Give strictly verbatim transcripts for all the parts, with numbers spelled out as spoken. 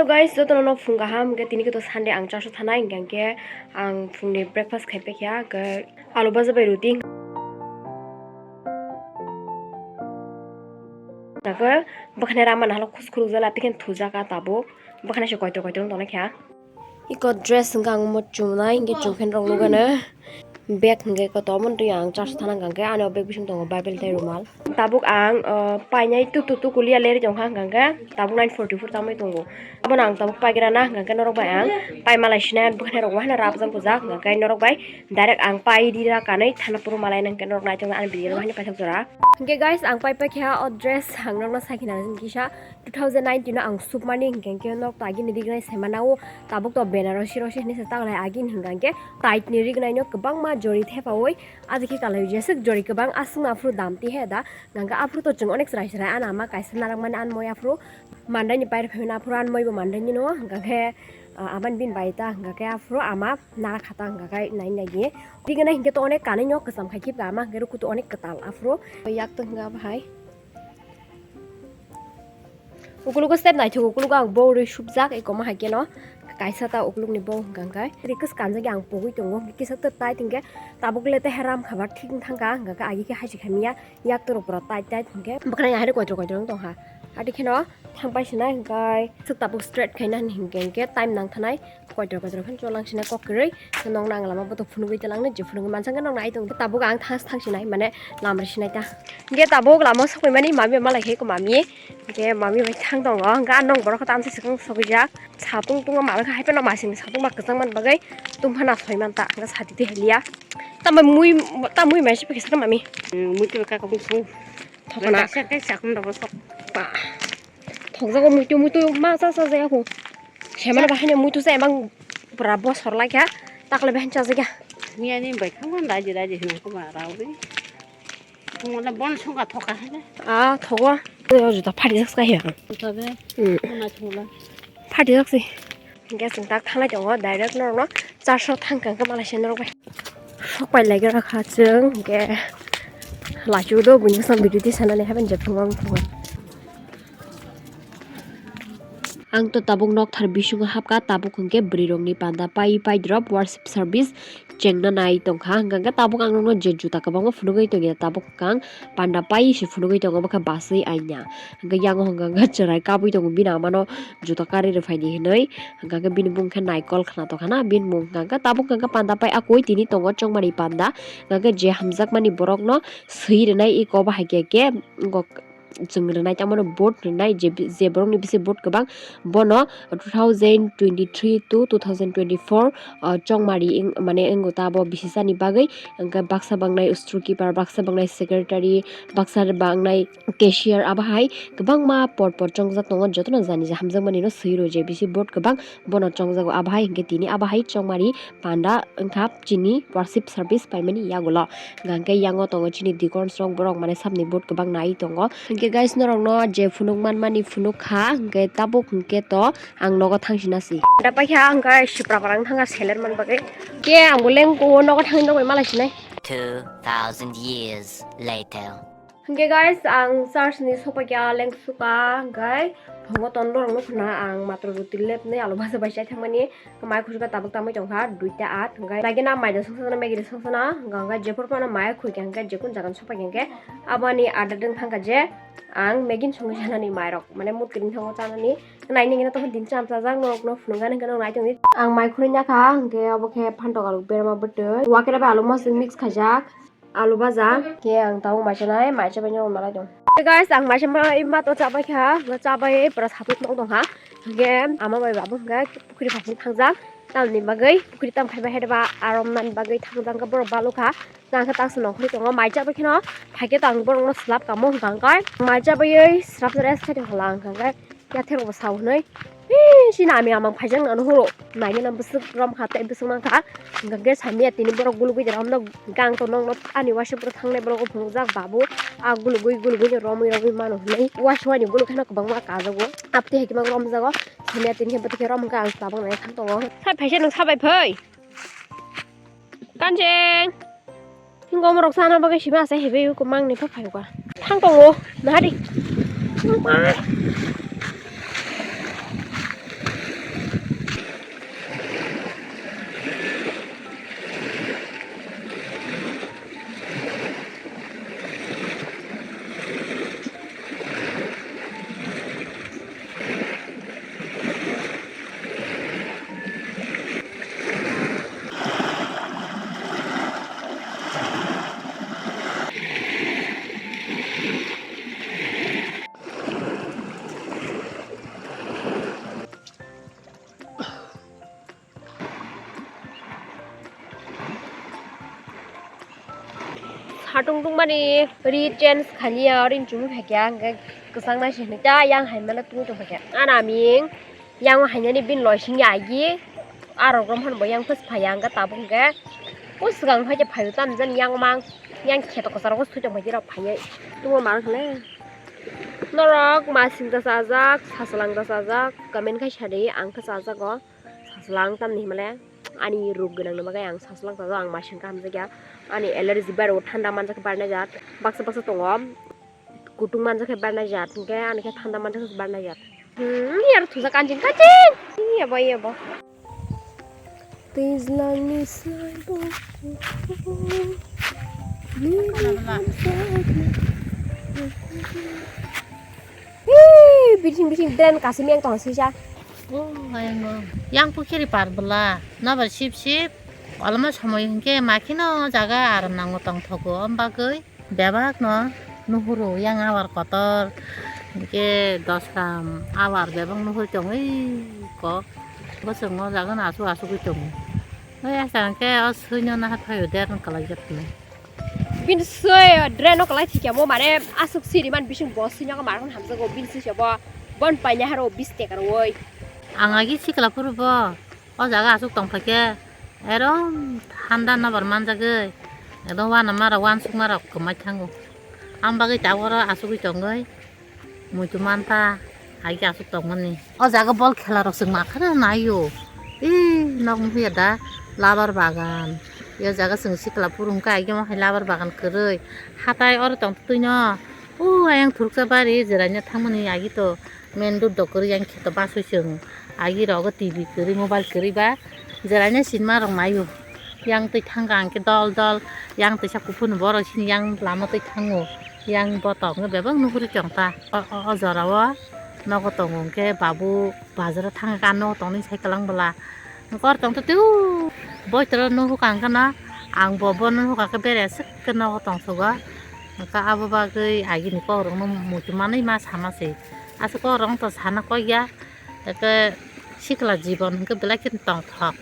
Hello guys, jotono no phung kaham, hwnkhe tini khe to Sunday, ang church o thanai, hwnkhe ang phungni breakfast khai paikha, hwnkhe alu baja bai ruti. Hwnkhe bwkhani rama nahalo khus khuruk jala, tei khe thujak a tabuk, bwkhani se koitor koitor wng tongnaikha. Iko dress hwnkhe ang omo chumnai, hwnkhe chumkhe norok nukgano bag hwnkhe koto omo twi ang church thana hwnkhe ani o bag bising tongo Bible tei rumal. Tabuk ang, uh, painai tuk tuk tuk kulia leri tongkha hwnkhe tabuk nine forty four tangwi tongo. Abono ang tabuk paigra na hwnkhe norok bai ang paima lai sinai, bwkhani rok wahano rap jang bujak hwnkhe norok bai direct ang pai di ra kanwi thana puru malai nang hwnkhe norok naitok ani video wahani paithak jora. Hwnkhe guys, ang pai paikha o dress ang norokno sakhina kisa. Two thousand nineteen o ang sukmani hwnkhe khe nok to agini rignai saimanao, tabuk to Benarosi rosi hinwi se taklai agini hwnkhe khe tightni rignaino kwbangma jori thepaui, adikhe kalai jeswk jori kwbang aswkno aphuru dam tihe da, hwnkhe aphuru to chwng onek chwrai chwrai ano ama kaisa narakmani anmoi aphuru mandaini pair phaimani aphuru anmoibo mandainino hwnkhe khe, ah, amani bini bai ta hwnkhe khe aphuru ama nara khata hwnkhe khe nai nai di. Rignai hwnkhe to onek kanino kwcham khai khibka ama hwnkhe rukutu onek kwtal aphuru yak to hwnkhe abo hai. Ukulugo step naithok, ukulugo ang bow rwi supjak, eko ma hai keno kaisa ta ukulukni bow hwnkha hwnkhe. Ri kwskanjagwi ang pogwi tongo, kisa ta tight hwnkhe tabuk le teha ram khabar thik wng thangkha, hwnkha khe agi khe haisi khamya yak torok pura tight tight hwnkhe bwkhwnai ahai koitro koitro wng tongkha. Ati kheno thang pai sinai hwnkhe swk tabuk straight khaina hwnkhe hwnkhe time nang thanai. Koitor koitor khe cholang sinai kok kwrwi. Nokno ang lama boto phunugwi twlang nai, je phunugwi mansa khe nokno ai tong. Tabuk ang thang thang sinai, mane lamri sinai ta. Hwnkhe tabuk lama sokwi mani mami malai khe ko mami. Hwnkhe mami bai thang tongo. Hwnkhe ang nong borok khe tamsa swkang sokijak. Satung tungo mami khe hai phano masing satung ba kwchang man bagwi tum phana soi man ta. Hwnkhe sati twi haliya. Tamo mui, tamo mui mai se pakisa mami. Mui twi ka kok sung. Thokna. Kaisa kaisa khum da bosok. Ba. Thokjago muitu muitu ma cha cha jaya ko. Semana bahai muitu cha emang pura bosor laikha. Takle bahai cha jaya. Miyani bai khangma daji daji hino ko ba rawi. Mona bon songa thoka hene. Ah, thogo. Yo juta phari jak sai ya. Thobe. Hmm. Mona thola. Phari jak sai. Hingke chwng tak thanglai tongo, direct norokno charso thang kang khe malai se norok bai. Sok pai lai gra kha chwng, hingke lachi o do buini bwsang video twi sanani haban jephru ang thangwi. Ang to tabuk nokthar bisingo hapkha, tabuk hingke bwrwi rokni panda pai pai drop worship service. Chengna nai tongkha, hingkha khe tabuk ang nokno je juta kwbangma phunugwi tongya, tabuk hwnkha ang panda pai se phunugwi tongo, bwkha baswi aina. Hingkha yang o hwnkha khe chwrai kabwi tongo, bini amano juta karwi rwphaidi hinwi. Hingkha khe bini bung khe Naikol khwna tongkha na, bini mung hwnkha khe tabuk hwnkha khe panda pai akoi tini tongo chongmani panda. Hingkha khe je hamjakmani borokno swi rwnai eko bahai khe khe, chwng rwnai, tamo no vote rwnai, je, je borok ni bisi vote kwbang, bono two thousand twenty-three to two thousand twenty-four, ah, chongmari wng, mane wngwi ta bo bisi sani bagwi, hwnkhe baksa bangnai storekeeper, baksa bangnai secretary, baksa bangnai cashier, abo hai kwbangma por por chongjak tongo, jotono jani je hamjakmani no swi rw je bisi vote kwbang bono chongjago, abo hai hwnkhe tini abo hai chongmari panda wngkha chini worship service paimani yagulo. Hingkha khe yango tongo chini deacons rok, borok mane samni vote kwbang nai tongo. Hingkhe guys, norokno je phunuk manmani phunuk kha, hingkhe tabuk hingkhe to ang nogo thangsinasi. Da paikha ang khe Suprapara wng thangkha seler man bagwi. Khe ang bo lengko nogo thangwi nokbai malai sinai. Two thousand years later. Hingkhe guys, ang church ni sokpaikha, lengsuka, hingkhe phungo tonborok nukho na ang matro ruti lepnwi alu bhaja bai chai thangmani. Mai khusuka tabuk tamwi tongkha duita at, hingkhe nagina mai da songsana, Maggie da songsana, hingkha hingkhe jephuru phano mai khuikha hingkhe jekun jagan sokpaikha hingkhe aboni ada dwng thangkha je ang Maggie songwi sanani mairok, mane mut kiring thango chanani, naini gina tongkha din cham chajak, norokno phunukgani hingkhe norok nai tongdi. Ang mai khurui nakha, hingkhe obo khe phantok aluk berma bwtwi, wakera bai aluk mosok mix khaijak. Alu baja khe ang tabuk mai chanai, mai chabai nw malai tong. Hey guys, ang mai chabai ma to chabai kha, chabai pura sapui tong tong ha. Hingkhe ama bai babu hingkhe pukri phapung thangjak, tamni bagwi pukri tam khaibai hai ba arom nani bagwi thangjak, hingkhe borok balukha. Nang khe taksa nongkhorwi tongo, mai chabai kheno phaikhe to ang borokno slap kamo hwnkha hwnkhe mai chabai srap rest khai tongkha lang hwnkha hwnkhe. Yathek rok bo sao hwnwi, "Hii, chini ami amang phaijak nang nuhuro, naina nang bwswk rom kha tei bwswk mang kha." Hwnkha khe samiya tini borok gulugwi da romno, "Gang to nokno ani uaisa bwrwi thangnai borok phunukjak babu, a gulugwi gulugwi romwi romwi mano," hwnwi uaisa ani guluk kheno kwbangma kajago, aptwi hai khe romjago. Samiya tini khe bwtwi khe rom hwnkha ang tabang nai thang tongo. Sai phaisa nwng sabai phai. Kanjeng. Hingo morok sana bagwi sima ase hebe ko mang ni pha phayo ka. Thang tongo, nahari. Mama. Tung tung mani ri change khaliya, ori chumui phaikya, hwnkhe kwchang nai se hwnwi ta yang hai mano tungui tong phaikya. Ana aming yang hainani bin loising ya agi, arok rom hwn bo yang phas phaiya, hwnkhe tabuk hwnkhe o swkang hai khe phaio, tam jan yang mang, yang kheto kwcharo sui tong phaikhe rok phaiya, tungma mang hwnle. Norok masing da chajak, sachwlang da chajak, comment khai sadi, ang khe chajago. Sachwlang tamni himale ani rok gwnangni bagwi ang sachwlang chajak, ang masing kaham jakya. Ani allergy bai rok thanda manjakhe barnai jat, baksa baksa tongo, kutung manjakhe barnai jat, hwnkhe ani khe thanda manjakhe barnai jat. Hmm, yar thujak kanching kanching. Iyabo, iyabo. Twijlangni saibo. Hii, bising bising drain kasimeng tong sisa. Oh, ayango. Yang pukhiri par bwla. Nabar sip sip. Olama somoi hwnkhe makhino jaga aram nango tongthogo. Om bagwi bebak no nuhuru yang awar kotor. Hwnkhe dosram awar bebak nuhur tongwi kok. Bosongo jaga no asuk asugwi tongo. Oi asa hwnkhe o swino naha phaio der no kwlai jak tongwi. Bini swi drain o kwlai thikya mo mane aswk siri man bising bo swino ko mar hwn hamjago bini swi se bo bon paina haro bis tekar woi. Ang agi sikla phuru bo o jaga aswk tong phaikhe erom thanda nabar manjagwi ekdom wana mara wansuk mara kwmai thango. Ang bagwi tabuk oro asugwi tongwi. Muitu manta, hai khe aswk tongmani. O jaga bol khela rok chwng makhano naio. Ee, nok nukya da, labar bagan. O jaga chwng sikla phuru hwnkhe, ai khe mo hai labar bagan kwrwi. Hatai oro tong twino. O ayang thuruksa bari, jwraina thangmani agi to main road dok kwrwi, yang kheto basoi chwng. Agi rogo T V kwrwi, mobile kwrwi ba. Jwraina sinma rok naio. Yang twi thangkha hwnkhe dol dol, yang twisa kuphurni borok chini yang lama twi thango. Yang botok hwnkhe bebak nuguri tongkha. O, o, o jorao nogo tongo hwnkhe babu bazaro thangkha, nogo tongni sai kwlang bwla. Kor tongtwtwi o boitoro nuhukha hwnkhe no, ang bo bono nuhukha khe bere aswk khe nogo tongsugo. Hwnkhe abo bagwi agini kokrokno muitu manwi ma sama se. Aswk kokrok wngtong sana kok ya. Eke sikla jibon hwnkhe belai kheno tongthok.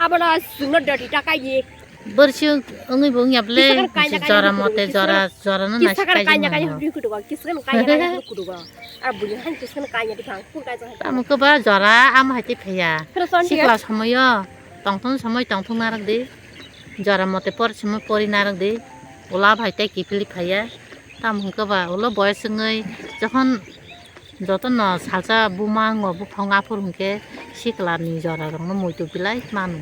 Abono chwngno doti ta kaidi. Borsi wngwi bo wngya bwle, kisa kheno kaina kaina jora mote jora, jora no kisa kheno naisik kaijak kaina kaina mango. Hwnwi kutugo, kisa kheno kaina kaina hwnwi kutugo. Ar bwrwi han kisa kheno kaina diphang, kun kaijak hai. Tamo khe ba jora amo hai tei phaiya. Kheno son sikla diya. Somoyo tongthok somoi tongthok narwk di. Jora mote por somoi pori narwk di. Ula bai tei kiphilwi phaiya. Tamo hwnkhe ba ulo boyes wngwi jokhon jotono salsa buma wngo buphang aphuru hwnkhe sikla ni jora rokno muitu belai manu.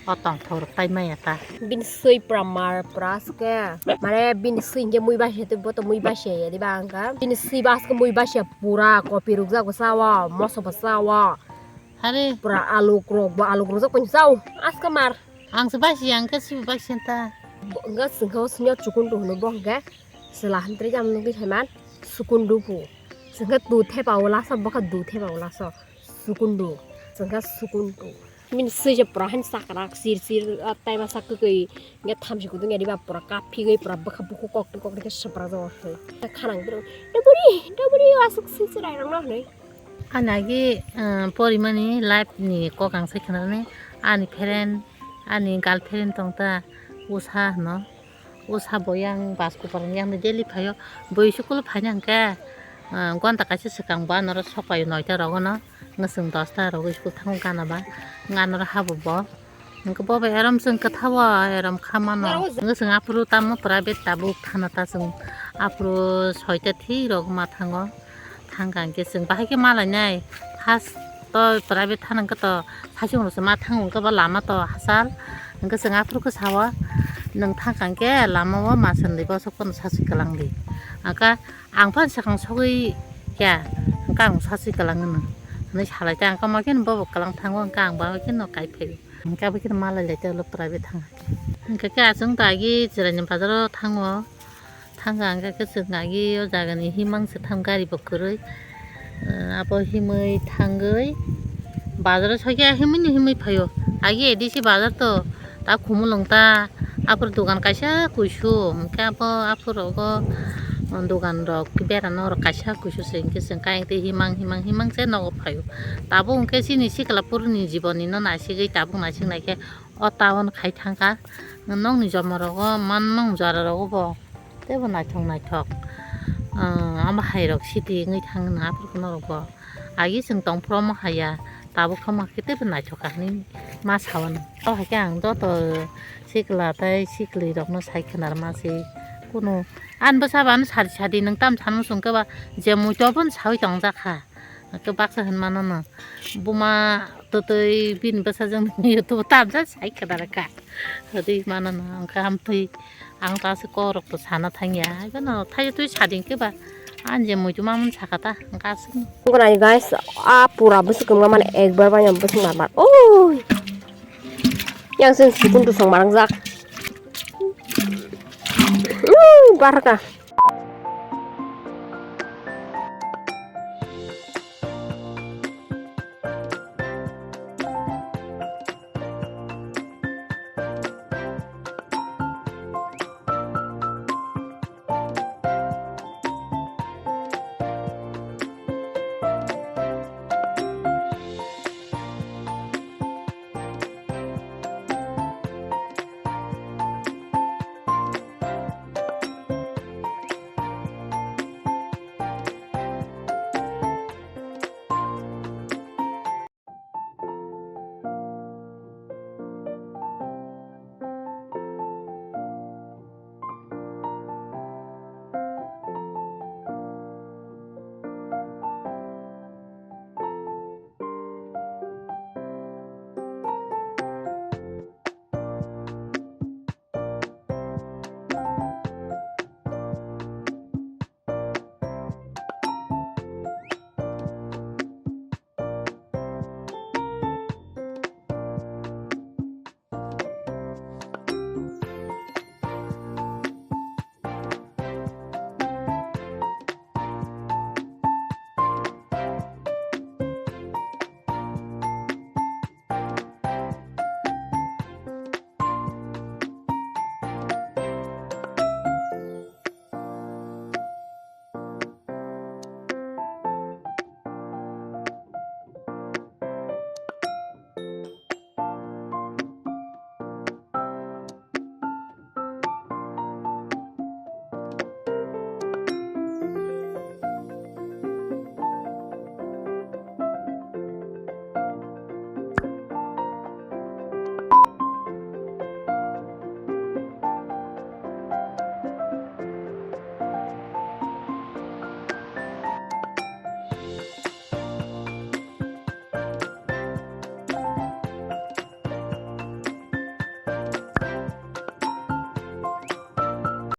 O tongthok rok tai maya ta. Bini swi pura mar pura aske. Mane bini swi hwnkhe mui basia tei boto mui basia ya diba hwnkha. Bini swi ba aske mui basia pura kopi rukjak bo sao, moso bo sao. Hare. Pura alu krok bo alu krok jak bo sao. Aske mar. Ang se basia hwnkhe swi basia ta. Bo hwnkhe singkha o sini o chukundu hwno bo hwnkhe. Chwla hamtri jam nugwi saiman sukundu pu. Chwngkhe tu thepa o laso bokha du thepa o laso sukundu. Chwngkhe sukundu. Bini swi se pura han sakrak sir sir, ah, tai masa kwkwi. Nge thamsi kutung ya diba pura kaphigwi pura bwkha bukhuk kokti kokti khe swprak jago se. Khanang bwrwi. Dobri, dobri aswk swi chwrai rokno hwnwi. Ani agi, ah, porimani life ni kok ang sai khwnarani. Ani friend, ani girlfriend tongta Usha hwno. O sabo yang bus kupar yang daily phaio. Bui school phaina hwnkhe, ah, gonta kaisa swkang bo anoro sok paio noita rogono. Hwnkhe chwng dosta rogo school thango gana ba. Hwnkhe anoro habo bo. Hwnkhe bo bai erom chwng kwthao erom kha mano. Hwnkhe chwng aphuru tamo private tabuk thana ta chwng aphuru soita thik rok ma thango. Thangkha hwnkhe chwng bahai khe malainai. First to private thana hwnkhe to saichung rokse ma thango hwnkhe bo lama to hachal. Hwnkhe chwng aphuru khe sao, "Nwng thangkha hwnkhe lama o ma chwng di bosok pono sachi kwlang di." Hwnkhe ang phano swkang sogwi khe hwnkhe ang sachi kwlang hwno. Hwnwi salai tei ang khe ma kheno bobo kwlang thango hwnkhe ang bahai kheno kai phaio. Hwnkhe abo kheno malai lai tei ulo private thangkha. Hwnkhe khe achung to agi chwraini bazaro thango. Thangkha hwnkhe khe chwng agi o jagani himang se tham gari bo kwrwi. Abo himwi thangwi bazaro sokya himwi no himwi phaio. Agi A D C bazar to ta Khumulwng ta aphuru dogan kaisa kuisu hwnkhe abo aphuru rogo dogan rok bera norok kaisa kuisu se hwnkhe chwng kayang tei himang himang himang se nogo phaio. Tabuk hwnkhe chini sikla phuruni jiboni no naisigwi tabuk naisik naikhe o town khai thangkha. Nokni jomorogo manmang jora rogo bo. teibo naithok naithok. Ah, amo hairok siti wngwi thangna aphuru norokbo. Agi chwng tongphuru omo haiya, tabuk thoma khe teibo naithok kha hinwi ma sao. O hai khe ang joto sikla tei siklirokno sai khwnarma se kunu. Ani bwsa bo ano sadi sadi nwng tam sanmung chwng khe ba je muitu abono saui tongjak kha. Hwnkhe baksa hwnmano no buma twtwi bini bwsajwk YouTube tamsa sai khwna rwkha. Hwdwi mano no hwnkhe hamtwi ang ta se kokrok to sana thangya. Haibano thaio twi sading khe ba ani je muitu mamani sakha ta hwnkhe aswk. Nai guys, a pura bwswk kwmwmani ekbar bai bwswk narwkha. Oi. Yang sing sukun tu song marang jak. Ui, barka.